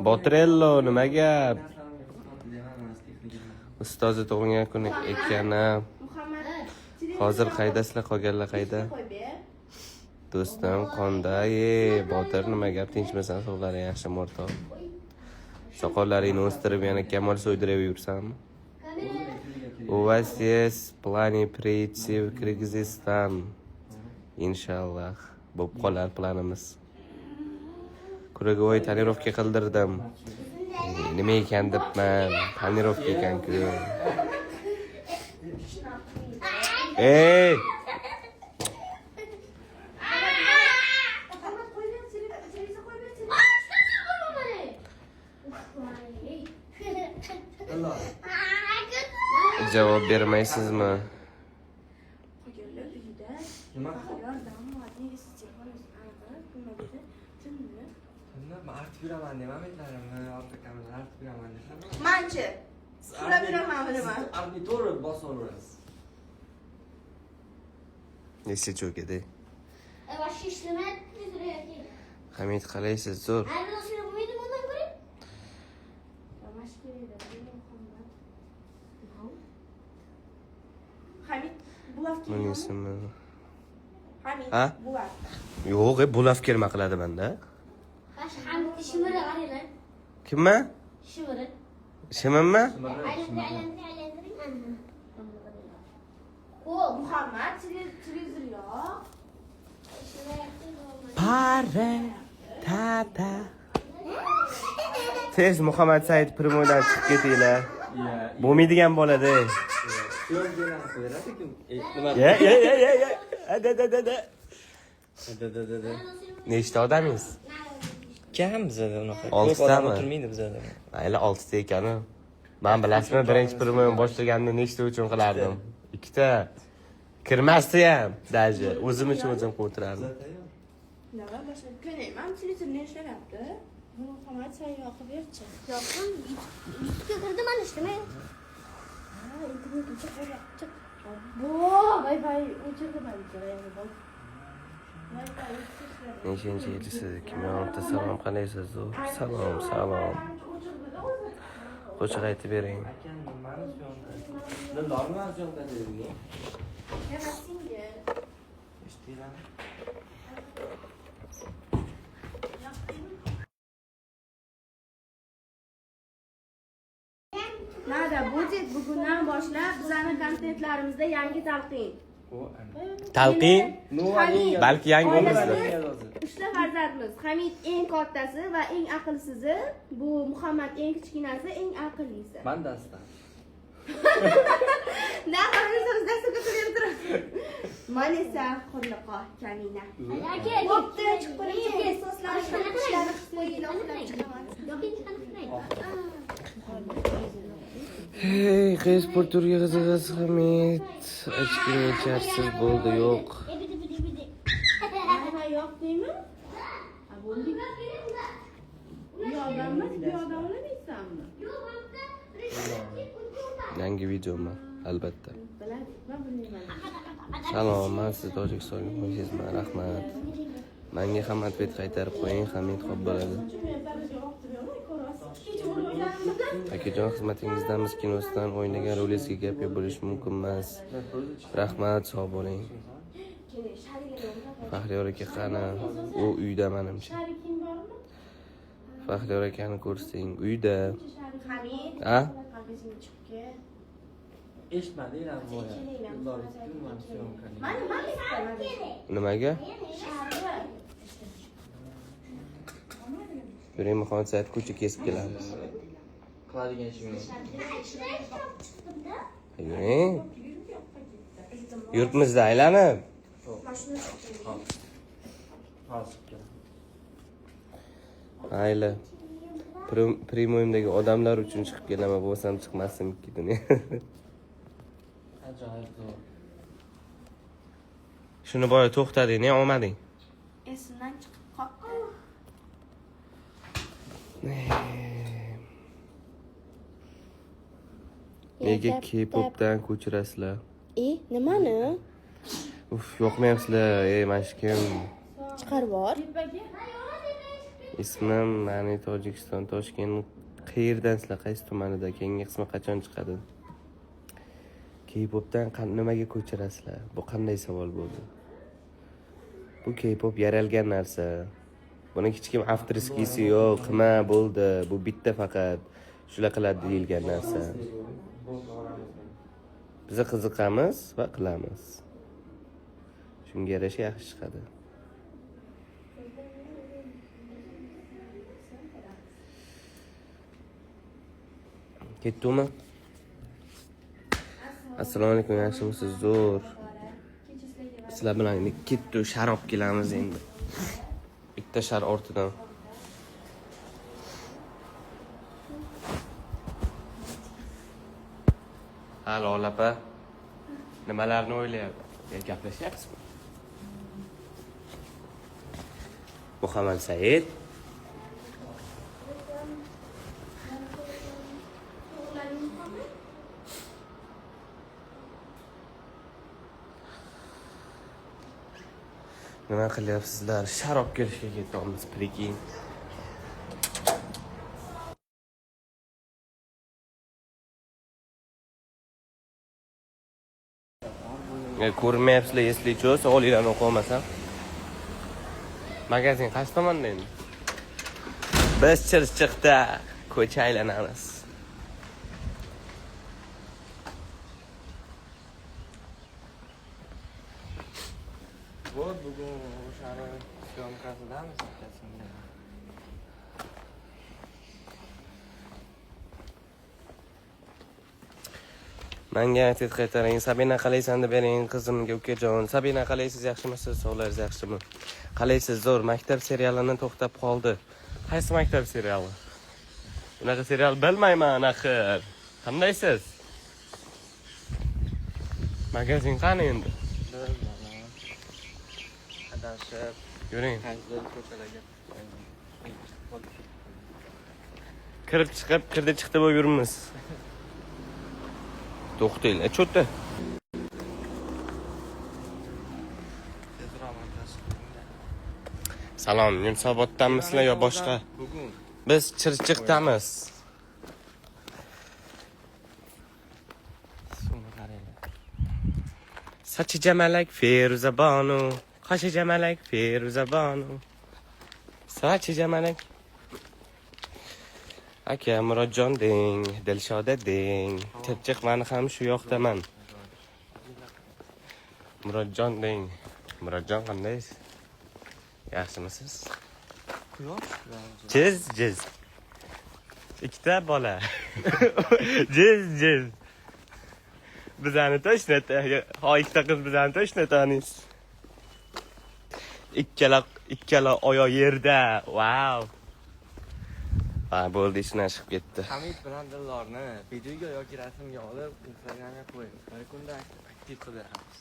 Botrello, nima gap? Ustozi tug'ilgan kuni ekani. Muhammad. Hozir qaydasizlar, qolganlar qayda? Qo'y ber. Do'stim qanday? Botir, nima gap? Tinchmisan? Sog'laring yaxshimi, o'rtoq? Soqollaringni o'stirib yana Kamol so'ydirib yursanmi? У вас есть планы прийти в Кыргызстан? Inshaalloh. Bo'lib qolar planimiz. Круговой tonirovka qildirdim. Nima ekan debman. Tonirovka ekan-ku. Ey! Muhammad, qo'y ber, televizor qo'y ber, televizor. Javob bermaysizmi? Qolganlar uyida. Nima? Baxtiyor dam nega siz telefoningizni aniq nimaga tunni? Man artib yuraman deyman betlarimni, orqa kamerani artib yuraman desam. Manchi? So'rab yuramanmi nima? Artni to'g'ri bosib olaverasiz. Nesi cho'kadi? Hamid, qalaysiz? Zo'r. Damash kerak edi, Muhammad. Hamid, bulavka. Buning ismi. Hamid, Ha? bular. Yo'q, bulavka nima qiladi manda? Kimmi? Shimimmi? Muhammad, televizor yo'q. Pare tata. Tez Muhammad Said прямой dan chiqib ketinglar. Bo'lmaydigan bo'ladi. Syomkalarni qo'yaradi kim? Nima? Ye ye ye ye ye. Da da da da. Da da da da. Nechta odamingiz? Kam bizada unaqa. Ko'p Oltitami? odam o'tirmaydi bizada. Mayli, oltita ekanu. Man bilasizmi, birinchi прямой boshlaganimda nechta uchun qilardim? Ikkita. Kirmasdi ham даже. O'zim uchun o'zim qilib o'tirardim. Nima boshqa? Ko'rayman, televizor ne ishlayapti? Muhammad, sen yoqib berchi. Yoqim, YouTube'ga kirdim mana ishlama. Ha, internet o'chib qo'yapti. Bu Wi-Fi o'chirdi manimcha. Wi-Fi o'chirdi. Nechinchi yilsiz? 2016. Salom, qalaysiz? Zo'r. Salom, salom. Qo'shiq aytib bering. Akam nimani syomka? Dildor, nimani syomka deding? Yana singil. Eshitinglarmi? Надо будет bugundan boshlab bizani kontentlarimizda yangi talqin. Talqin? Hamid. Balki yangi Oilada obrazlar. uchta farzandmiz. Hamid eng kattasi va eng aqlsizi, bu Muhammad eng kichkinasi, eng aqllisi. Man dastan. Na, o'z dastiga turib turib. Man esa qurliqo kamina. Aka, Bo'pti, chiqib qo'ying, soslarni, ishlarni qilib qo'yinglar, uxlab chiqaman. Yoping, qani. Hey, qaysi sport turiga qiziqasiz, Hamid? Ochkini yecharsiz bo'ldi, yo'q. Ebidi bidi bidi. Ha, yoq deymi? Ha, bo'ldi. Bu yoqdan emas, bu yoqdan olamaysanmi? Yangi videomi? Albatta. Biladi, man bilmayman. Salom, man sizni Tojikistonga qo'ysizmi? Rahmat. Menga ham ответ qaytarib qo'ying, Hamid, xo'p bo'ladi. Men daraja yoqdi, ko'rasiz. Kecha o'rgandim. Akajon, xizmatingizdamiz kinosidan o'ynagan rolingizga gap yo'q bo'lishi mumkin emas. Rahmat, sog' bo'ling. Faxriyor aka qani? U uyda manimcha. Shariking bormi? Faxriyor akani ko'rsang, uyda. Hamid, A? qalbingizga chiqib kel. Eshitmading boya. Dildor aytdi, nimani syomka? Mana, mana mana. Nimaga? Yuring, Muhammad Said, ko'cha kesib kelamiz. Qiladigan ishim yo'q. Yuring. Yuribmizda aylanib. Hozir kelaman. Mayli. Прямой imdagi odamlar uchun chiqib kelaman, bo'lsam chiqmasdim ikki dunyo. Ajoyib zo'r. Shuni boya to'xtading, ne olmading? Esimdan chiqib qoldi. Nega K-popdan ko'chirasizlar? E, nimani? Uf, yoqmayapsizlar. Ey, mana shu kim? Chiqarib bor. Ismim mani Tojikiston, Toshkent. Qayerdansizlar? Qaysi tumanida? Keyingi qismi qachon chiqadi? K-popdan nimaga ko'chirasizlar? Bu qanday savol bo'ldi? Bu K-pop yaralgan narsa. Buni hech kim авторский si yo'q, qilma bo'ldi. Bu bitta faqat shular qiladi deyilgan narsa. Biz qiziqamiz va qilamiz. Shunga yarasha yaxshi chiqadi. Ketdimi? Assalomu alaykum, yaxshimisiz? Zo'r. Sizlar bilan endi ketdi, sharob kelamiz endi. Bitta shar ortidan. Ha, Lola opa. Nimalarni o'ylayapti? Ya, gaplashyapsizmi? Muhammad Said. Nima qilyapsizlar? Sharob kelishga ketyapmiz, прикинь. Ko'rmayapsizlar, если что, savolinglarni o'qib. Magazin qaysi tomonda endi? Biz Chirchiqda ko'cha aylanamiz. Bu bugun o'shani съёмка sidamiz akasini. Manga aytib qaytaring, Sabina qalaysan deb bering qizimga ukajon. Sabina qalaysiz, yaxshimisiz? Sog'laringiz yaxshimi? Qalaysiz, zo'r. Maktab serialini to'xtab qoldi. Qaysi maktab seriali? Unaqa serial bilmayman axir. Qandaysiz? Magazin qani endi? Adashib Yuring. qaysidir ko'chalarga Kirib chiqib, kirdi chiqdi bo'lib yuribmiz. To'xtanglar, cho'tta. Tezroq montaj qilinglar. Salom, Yunusoboddamisizlar yo boshqa? Bugun Biz Chirchiqdamiz. suvni qaranglar. Sachi jamalak Feruza bonu, qoshi jamalak Feruza bonu. Sachi jamalak. Aka Murodjon deng, Dilshoda deng. Chirchiq mani ham shu yoqdaman. Murodjon deng. Murodjon qandaysiz? Yaxshimisiz? Quyosh Jiz jiz. Ikkita bola. Jiz jiz. Bizani точно, ha, ikkita qiz bizani точно taniysiz. Ikkala oyoq yerda. Vau. Ha, bo'ldi, ishdan chiqib ketdi. Hamid bilan Dildorni videoga yoki rasmga olib Instagramga qo'ying. Bir kunda aktiv qilib beramiz.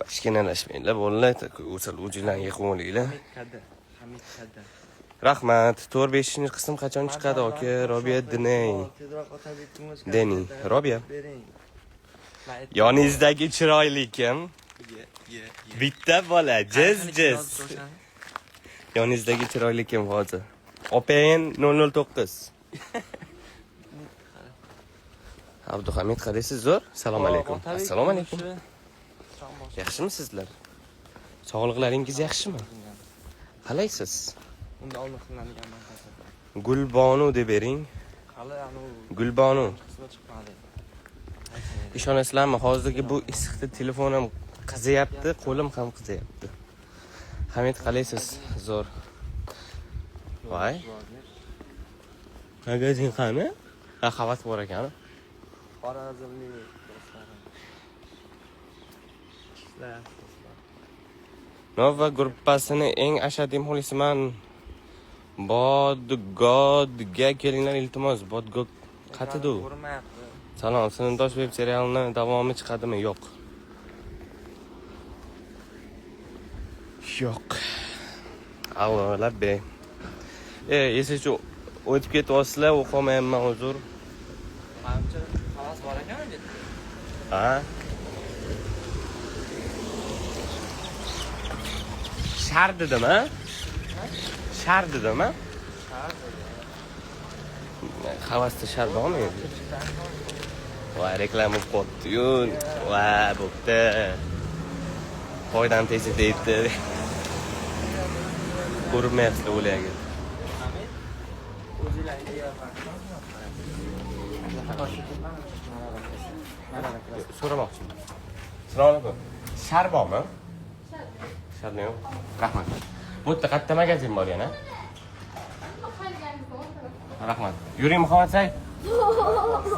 Kichkinalashmanglar, bolalar, o'sal ujinglarni yig'ib olinglar. Hamid kadda. Hamid kadda. Rahmat. 4-5 qism qachon chiqadi aka? Robiya Diney. Tezroq Otabek Kumush. Deni, Robiya. Bering. Yoningizdagi chiroyli kim? Ye, ye, ye. Bitta bola, jiz jiz. O'shani. Yoningizdagi chiroyli kim hozir? OPN 009. Abduhamid qalaysiz, zo'r? Assalomu alaykum. Otabek Assalomu alaykum. Kumushi. Yaxshimisizlar? Sog'liqlaringiz yaxshimi? Qalaysiz? Unda oldin qilinadigan montaj. Gulbonu deb bering. Hali anu Gulbonu. qismi chiqmadi. Ishonasizlarmi, hozirgi bu issiqda telefonim qiziyapti, qo'lim ham qiziyapti. Hamid qalaysiz? Zo'r. Voy. Magazin qani? Ha, havas bor ekan. Xorazmlik do'stlarim. Ishlar. Nova gruppasini eng ashaddiy muxlisiman. Bodgodga kelinglar iltimos. Bodgod qayerda u? Ko'rinmayapti. Salom, Sinfdosh web serialini davomi chiqadimi? Yo'q. Yo'q. Allo, labbay. Esichu o'tib ketyapsizlar, o'qolmayapman, uzr. Manimcha havas bor ekan bu yerda. Ha? Shar dedim a? Shar dedim a? Havasda shar bormi endi? Voy, reklama bo'lib qolibdi-yu. Voy, bo'pti. Foydam tegsa tegibdi. Ko'rinmayapsizlar o'laga. So'ramoqchiman. Assalomu alaykum. Shar bormi? Shar yo'q. Rahmat. Bu yerda qayerda magazin bor yana? Rahmat. Yuring Muhammad Said.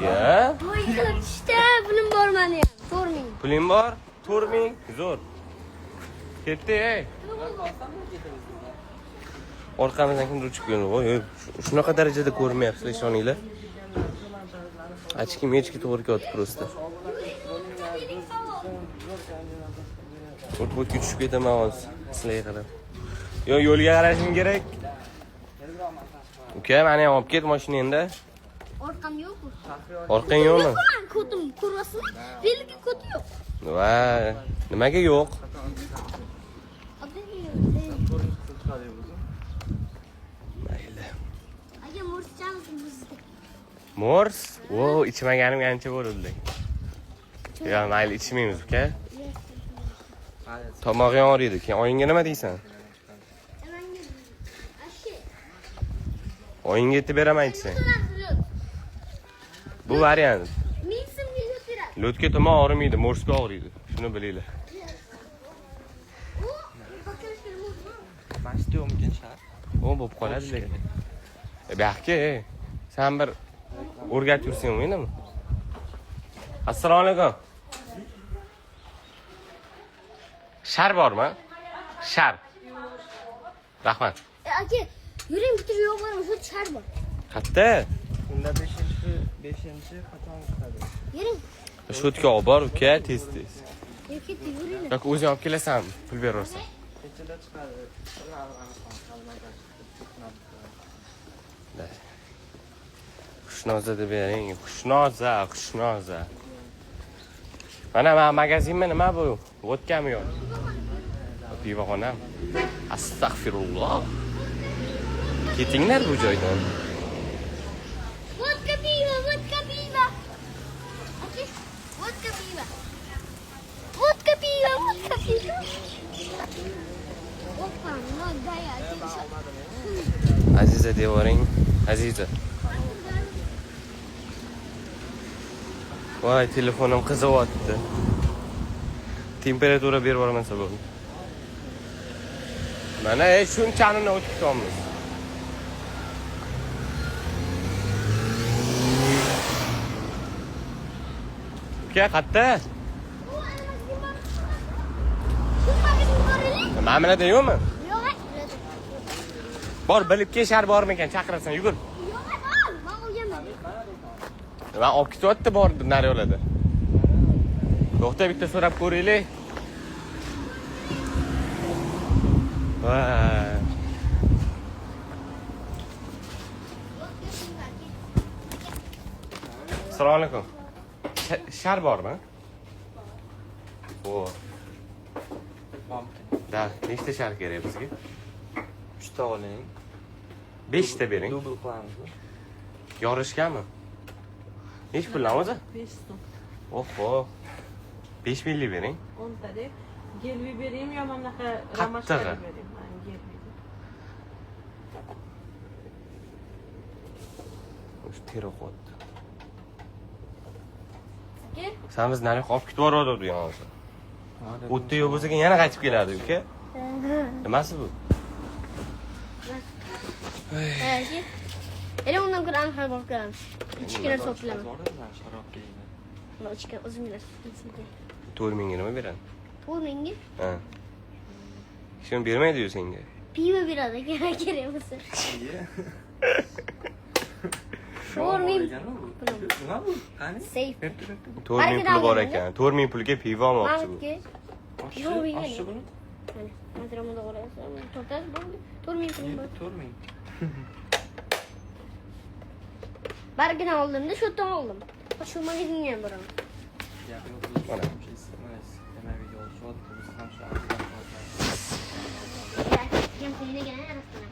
Ya. Voy, yiqilib tushdi. Pulim bor meni ham. 4000. Puling bor? 4000. Zo'r. Ketdi, ey. Orqamizdan kimdir uchib keldi. Voy, shunaqa darajada ko'rmayapsizlar, ishoninglar. Ochkim hechki to'g'ri kelyapti prosta. O't-bo'tga tushib ketaman hozir sizlarga qarab. Yo, yo'lga qarashim kerak. Uka, meni ham olib ket mashinangda. Orqam yo'q-ku. Orqang yo'qmi? Yo'q, man ko'tim ko'ryapsizmi? Belgi ko'ti yo'q. Va, nimaga yo'q? Mayli. Aka, mors ichamiz bizda. Mors? O, ichmaganimga ancha bo'ldi. Yo, mayli, ichmaymiz, uka. Tomog'ing og'riydi. Keyin oyingga nima deysan? Oyingga aytib beraman aytsang. Bu variant. 1000 so'mga yut beradi. Lo'tga tomoq og'rimaydi, morsga og'riydi. Shuni bilinglar. Mana shu yo'qmikan shar? O, bo'lib qoladi lekin. Bu yoqqa, sen bir o'rgatib yursang bo'lmaydimi? Assalomu alaykum. Shar bormi? Shar. Rahmat. Aka, yuring, bitta yo'q bormi? Shu shar bor. Qayerda? Unda 5-chi qachon chiqadi? Yuring. Shu yerga olib bor, uka, tez-tez. Yo'q, yuring. Yoki o'zing olib kelasanmi? Pul beraversan. Kechada chiqadi. Xushnoza deb bering. Xushnoza, Xushnoza. Mana mana magazinmi, nima bu? Vodkami yo'q? Pivoxonam. Astag'firulloh. Ketinglar bu joydan. Vodka pivo, vodka pivo. Aka, vodka pivo. Vodka pivo, vodka pivo. Oppa, no, dai, aka. Aziza devoring, Aziza. Voy, telefonim qizyapti. Temperatura berib yubormasa bo'ldi. Mana shunchani o'tib ketamiz. Uka, qayerda? Mana bularda yo'qmi? Yo'q, Bor, bilib kel, shar bormikan, chaqirasan, yugur. yo'q, bor, men olganman. Man olib ketyapti, bor nari yo'lada. To'xta, bitta so'rab ko'raylik. Voy. Assalomu alaykum. Shar bormi? O. Da, nechta shar kerak bizga? 3 ta oling. 5 ta bering. Dubl qilamizmi? Yorishgami? Nech puldan o'zi? 5 so'm. Oho. 5 minglik bering. 10 ta deb. Gelvi beraymi yo mana bunaqa Qattig'i. romashkali beraymi? Mana gelvi. O'sha teri o'qiyapti. Aka, Sen bizni nariyoqqa olib ketib yuboradi hozir. O'tda yo'q bo'lsa yana qaytib keladi, uka. Nimasi bu? aka. Ele undan ko'ra aniq borib kelamiz. Ichkina sotilaman. Sharob deydi. Mana ichkina o'zim bilaman. 4 mingga nima beradi? 4 mingga Ha. Hech kim bermaydi-yu senga. pivo beradi aka, kerak bo'lsa. 4 ming Nima bu? Qani? seyf. 4 ming puli bor ekan. 4 ming pulga pivo olmoqchi bu. Mamutga pivo bergan. Oshchi buni? Mana, mana bunda olasiz. Tortasiz bo'ldi. 4 ming pulim bor. 4 ming. Bargidan oldimda, shu yerdan oldim. Shu magazinga ham boraman. Gap yo'q. Mana. Mana. Nima video olishyapti, biz ham shu O'ynagan rostdan.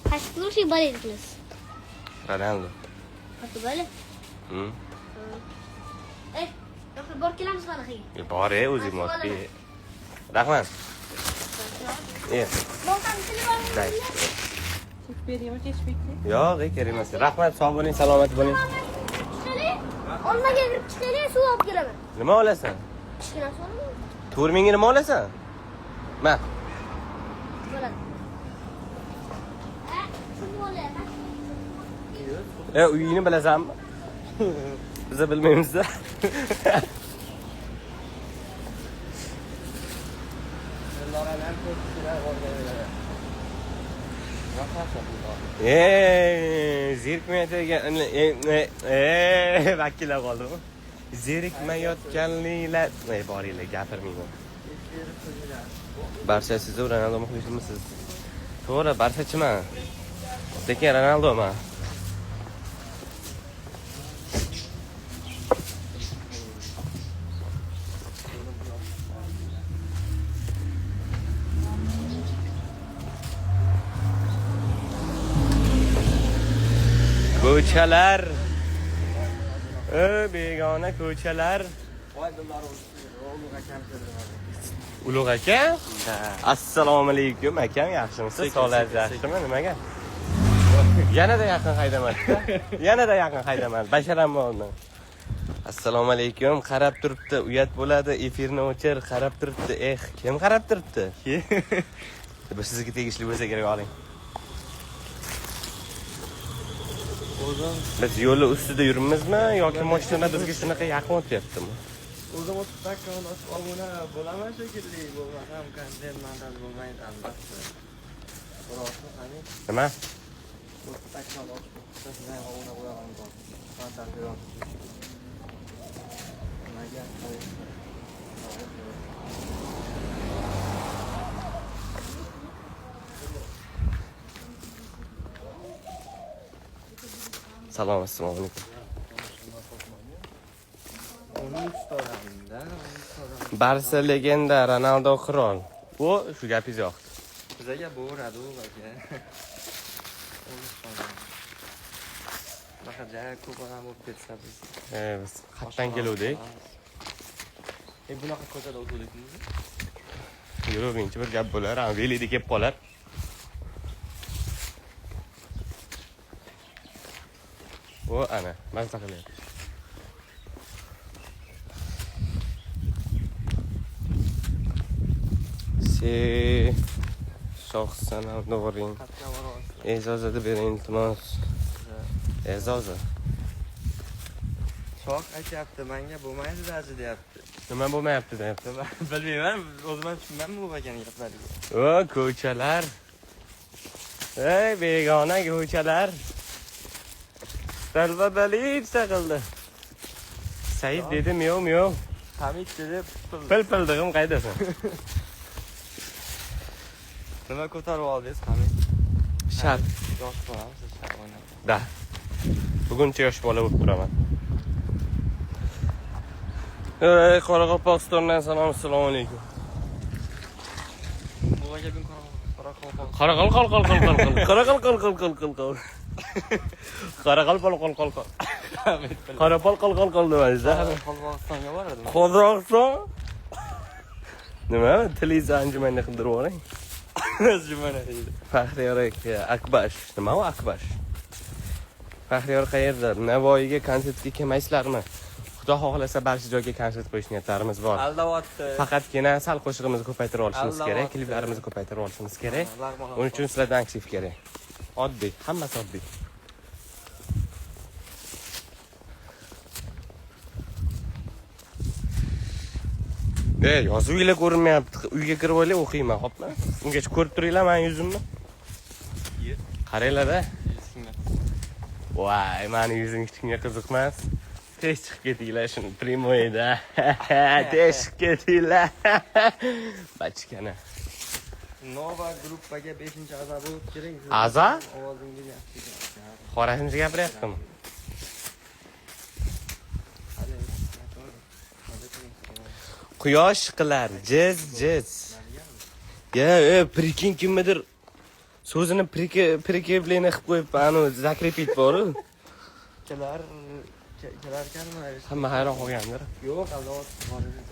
Qaysi klubga болеть qilasiz? Ronaldo. Portugaliya? Ey, bor kelamiz qanaqa? Bor, o'zing bor. Rahmat. Ey. Yo'q, kerak emas. Rahmat, sog' bo'ling, salomat bo'ling. Olmaga kirib chiqaylik, suv olib kelaman. Nima olasan? Kichkina suv olaman. 4 mingga nima olasan? Ma. Bo'ladi. Suv olaman. Uyingni bilasanmi? Biz bilmaymiz-da. Zerikmayotgan vakillar qoldimi? Zerikmayotganliklar, boringlar, gapirmayman. Barcha siz Ronaldo muxlisimisiz? To'g'ri, Barsachiman. Lekin Ronaldoman. Ko'chalar. Begona ko'chalar. Ulug' aka? Assalomu alaykum akam, yaxshimisiz? Sog'ligingiz yaxshimi? Nimaga? Yanada yaqin haydamadi. Yanada yaqin haydamadi. Basharamni oldim. Assalomu alaykum. Qarab turibdi, uyat bo'ladi, efirni o'chir, qarab turibdi. Eh, kim qarab turibdi? Bu sizga tegishli bo'lsa kerak, oling. Biz yo'li ustida yuribmizmi yoki mashina bizga shunaqa yaqin o'tyaptimi? O'zim 30 akkaunt ochib obuna bo'laman shekilli, bo'lmasam kontent montaj bo'lmaydi albatta. Biroq qani? Nima? 30 akkaunt ochib bittasidan ham obuna bo'laman bor. Montaj beramiz. Nimaga? Salom, assalomu alaykum. Barsa legenda, Ronaldo qirol. Bu shu gapingiz yoqdi. Bizaga bo'radi u aka. Bunaqa jaya ko'p odam bo'lib ketsa biz. Biz qayerdan keluvdik? Bunaqa ko'chada o'tuvdikmi? Yuravringchi bir gap bo'lar, velida kelib qolar. O ana, mazza qilyapti. Se shoxsan abduvoring. E'zozini bering, iltimos. E'zozi. Shoh aytyapti, menga bo'lmaydi daji deyapti. Nima bo'lmayapti deyapti? Bilmayman, o'zim ham tushunmayman bu akani gaplariga. O, ko'chalar. Ey, begona ko'chalar. Talba-balipsa qildi. Said dedi, miyov miyov. Hamid dedi, pil. Pil pildig'im qaydasan? Nima ko'tarib oldingiz, Hamid? Shart. Yosh bolamisiz, shart o'ynab. Da. Buguncha yosh bola bo'lib turaman. Ey, Qoraqalpog'istondan salom, assalomu alaykum. Bu aka bugun Qoraqalpog'iston. Qoraqalqal qal qal qal qal. Qoraqalqal qal qal qal qal. Qoraqalpol qol qol qol. Qorapol qol qol qol demaysiz-a? Qoraqalpog'istonga boradimi? Qozog'iston. Nima? Tilingizni anjumanga qildirib yuboring. Anjumanga deydi. Faxriyor aka, Akbash. Nima u Akbash? Faxriyor qayerda? Navoiyga konsertga kelmaysizlarmi? Xudo xohlasa barcha joyga konsert qo'yish niyatlarimiz bor. Aldayapti. Faqatgina sal qo'shig'imizni ko'paytirib olishimiz kerak, kliplarimizni ko'paytirib olishimiz kerak. Uning uchun sizlardan aktiv kerak. Oddiy, hammasi oddiy. Yozuvinglar ko'rinmayapti. Uyga kirib olay, o'qiyman, xo'pmi? Ungacha ko'rib turinglar meni yuzimni. Qaranglar-da. Voy, meni yuzim hech kimga qiziq emas. Tez chiqib ketinglar shuni primoyda. Tez chiqib ketinglar. Bachkana. Nova gruppaga 5-a'zo bo'lib kiring. A'zo? Ovozingiz yaxshi ekan. Xorazmcha gapiryaptimi? Quyosh qilar jiz jiz. Ya, прикинь, kimnidir so'zini прикрепление qilib qo'yib, anu закрепить boru. Kelar kelarkanmi? Hamma hayron qolgandir. Yo'q, albatta bor edi.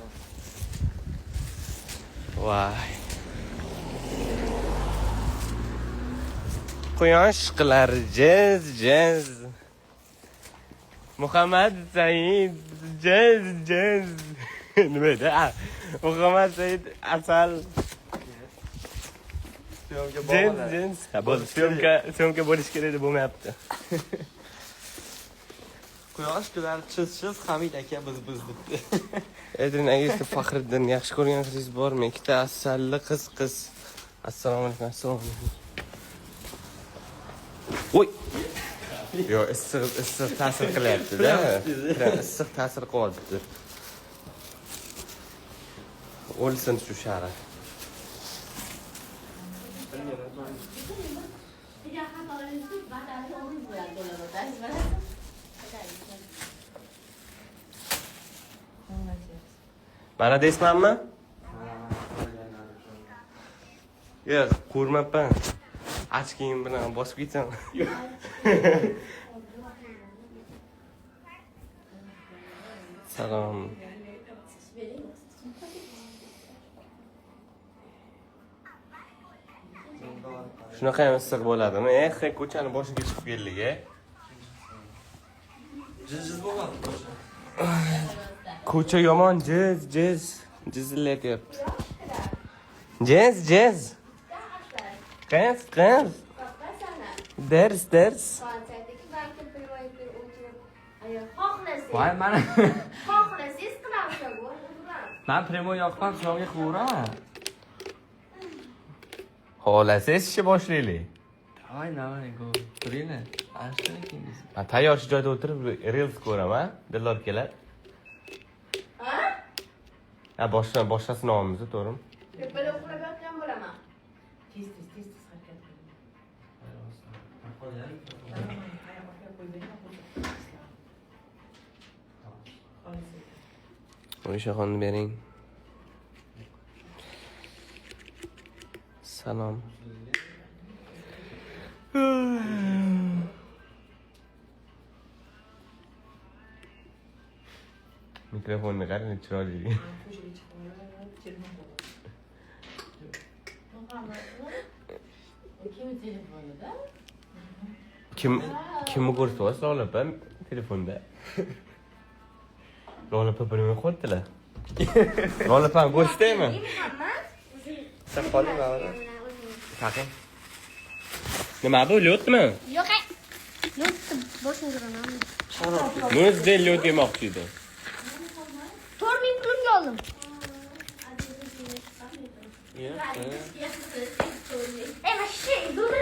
Voy. Quyosh qilar jiz jiz. Muhammad Said jiz jiz. Nima edi? Muhammad Said asal Syomka jiz bo'lmadi. jiz. Ha, bo'ldi. Syomka bo'lishi kerak edi, bo'lmayapti. Quyosh kular chiz chiz Hamid aka biz biz debdi. Edrin Agista Faxriddin yaxshi ko'rgan qizingiz bormi? Ikkita asalli qiz qiz. Assalomu alaykum, assalomu alaykum. Voy. Yo, issiq ta'sir qilyapti-da. Issiq ta'sir qilyapti. O'lsin shu shara. Mana deysmanmi? Yo'q, ko'rmabman. Ochkiyim bilan bosib ketsam. Salom. Shunaqa ham issiq bo'ladimi? Eh, ko'chani boshiga chiqib keldik, e. Jiz bo'lmadi. Ko'cha yomon jiz jiz jizillatyapti. Jiz jiz. Qiz qiz. Ders ders. Voy, mana Xohlasangiz qilamiz bu. Men primoy yoqman, syomka qilaveraman. Xohlasangiz ishni boshlaylik. Давай, давай, go. Turinglar. Ana keyin. Men tayyor shu joyda o'tirib reels ko'raman. Dildor keladi. Ha? Ha, boshqasini olamiz, to'g'rimi? Tepada uxlab yotgan bo'laman. Tez tez tez tez harakat qiling. Oyshaxonni bering. Salom. Mikrofonni qarang, chiroyli. Kim telefonida? Kimni ko'rsatyapsiz Lola opa telefonda? Lola opa bilmay qoldilar. Lola opani ko'rsataymi? Sen qoling mana. Taqing. Nima bu, lyotmi? Yo'q, lotni boshini uraman. Muzdek lyot yemoqchi edi. 4000 pulimga oldim. Ey, вообще, dur.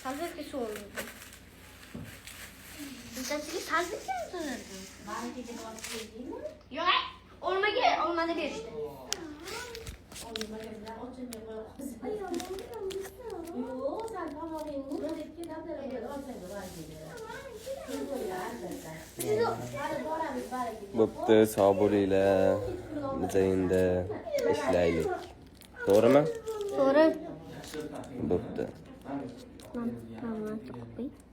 Salvetka suv oldim. Bittasiga salvetka mi to'lardim? Yo'q, olmaga olmani berishdi. Yo'q, sen tomog'ingni rozetga dabdala olsang bo'ladi. Bo'pti, sog' bo'linglar. Biz endi ishlaylik. To'g'rimi? To'g'ri. Bo'pti.